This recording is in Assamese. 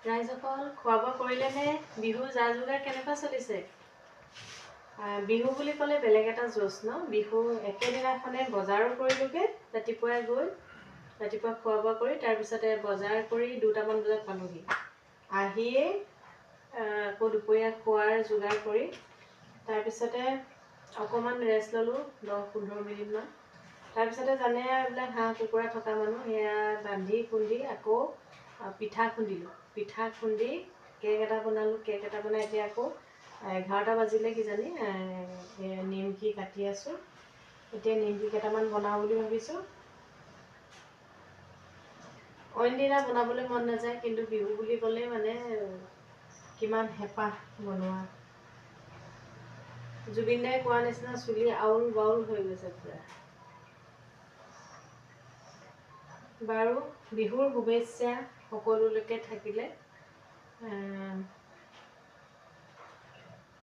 ৰাইজসকল, খোৱা বোৱা কৰিলেনে? বিহু যা যোগাৰ কেনেকুৱা চলিছে? বিহু বুলি ক'লে বেলেগ এটা জোচ ন। বিহু একেদিনাখনে বজাৰো কৰিলোঁগৈ, ৰাতিপুৱাই গৈ ৰাতিপুৱা খোৱা বোৱা কৰি তাৰপিছতে বজাৰ কৰি 2টামান বজাত পালোঁহি। আহিয়ে আকৌ দুপৰীয়া খোৱাৰ যোগাৰ কৰি তাৰপিছতে অকণমান ৰেষ্ট ল'লোঁ 10-15 মিনিটমান। তাৰপিছতে জানে এইবিলাক হাঁহ কুকুৰা থকা মানুহ, সেয়া বান্ধি খুন্দি আকৌ পিঠা খুন্দিলোঁ। পিঠা খুন্দি কেক এটা বনালোঁ। কেক এটা বনাই এতিয়া আকৌ 11টা বাজিলে কিজানি, নিমকি কাটি আছোঁ। এতিয়া নিমকি কেইটামান বনাওঁ বুলি ভাবিছোঁ। অইন দিনা বনাবলৈ মন নাযায়, কিন্তু বিহু বুলি ক'লে মানে কিমান হেঁপাহ বনোৱা। জুবিন দাই কোৱা নিচিনা চুলি আউল বাউল হৈ গৈছে পূৰা। বাৰু, বিহুৰ শুভেচ্ছা সকলোলৈকে থাকিলে।